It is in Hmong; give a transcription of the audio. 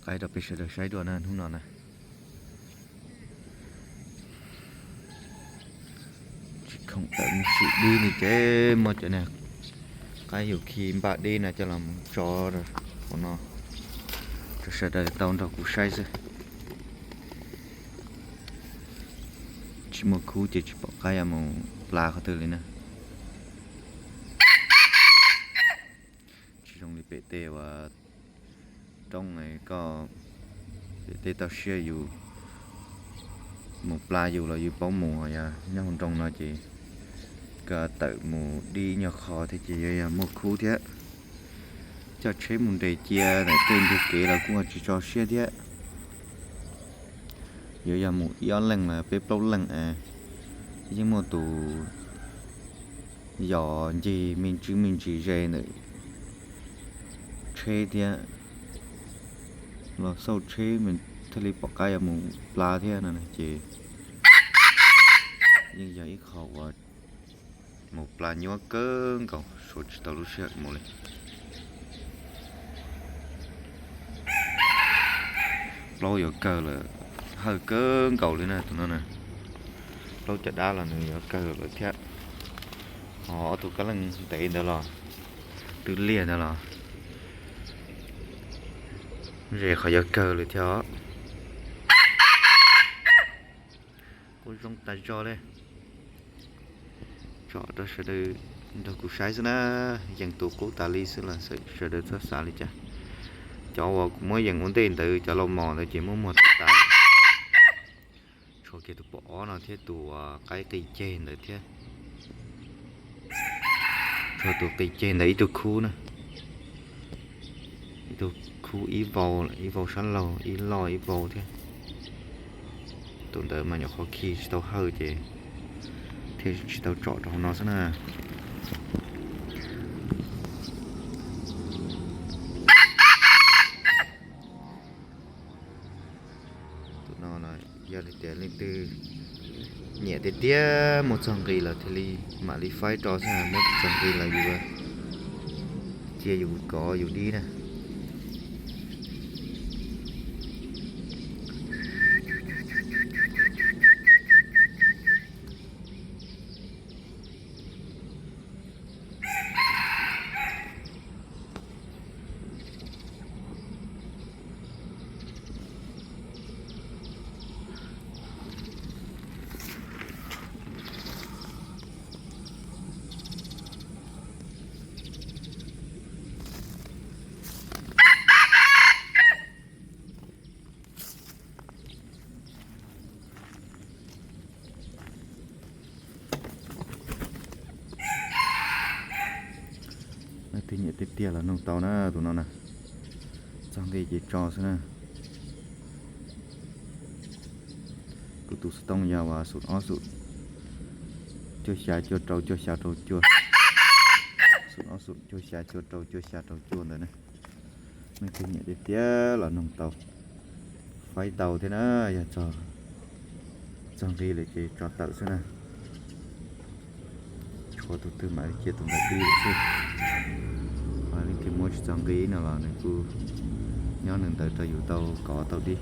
qaib rau peb sawv daws saib dua na hnub no na. Tsis khoom tawm mus sim dib li ces muab cov niag qaib yus khi npaj dib na coj los mus tso rau hauv no rau sawv daws tau nrog kuv saib xwb. Tsis muaj khub ces tsis pom qab yuav mus pla qhov twg li na. Tsis zoo li pem tej uas roob koj, pem tej toj siab yus mus pla yus los yus paub mus, yog nyob hauv nroog no ces koj tawm mus dib nyuag qho thiab ces yuav yog muaj khub thiab. Coj tsheb mus nres cia ntawm tej ntug kev los kuj tsis tso siab thiab. Yuav yog mus ib ob leej los peb plaub leej es yeej muaj tus yos ncig me ntsis me ntsis ze ntawm tsheb thiab los xauj tsheb thiaj li pom qab yuav mus pla thiab no ces yeej yog ib qho uas mus pla nyuaj kawg nkaus, suav tsis tau lub sij hawm mus li. Plaub yuav kawg lawm, hawj kawg nkaus li na tus no na. Plaub caj dab los nws yuav kawg lawm thiab. Ho ob tug kab leej ntev ntawd los twb liaj ntawd los ze qhov yuav kawg lawm thiab. Kuj zoo tas zog li. Tsom rau sawv daws nrog kuv saib xwb na, yees tus qub tas li xwb los sawv daws txhob xav li cas. Cov uas kuv muab yees ua ntej ntawd cov laus mos ntawd ces muab muag tas. Tshuav kiag tus pom ob no thiab tus qaib qis ceg ntawd thiab. Tshuav tus qis ceg ntawd ib tug khub na, ib tug khub ib vau, ib vau sab laug ib loj ib vau thiab. Tus ntawd mas nyuam qhuav khi tsis tau hawj ces thiaj tsis tau tsom rau hauv no xwb na. Tus no yog tias leej twg nyiam tiag tiag muaj txog nqis los thiaj li mam li faib rau xwb, muaj tsis txog nqis los yus cia yus kov yus dib na. Leej twg nyiam tiag tiag los noog tau na tus no na. Txog nqi ces tso xwb na. Kuv tus xov tooj yog uas xoom ob xoom cuaj xya cuaj rau cuaj xya rau cuaj, xoom ob xoom cuaj xya cuaj rau cuaj xya rau cuaj ntawd na. Leej twg nyiam tiag tiag los noog tau, faib tau thiab na. Yog txog nqi lawm ces tso tawm xwb na. Tshuav tus twg mam li cia tus ntawd dib lawm xwb. Ho leej twg muab tsis txog nqi no los nws kuj nyob nws ntawd rau yus tau kov tau dib.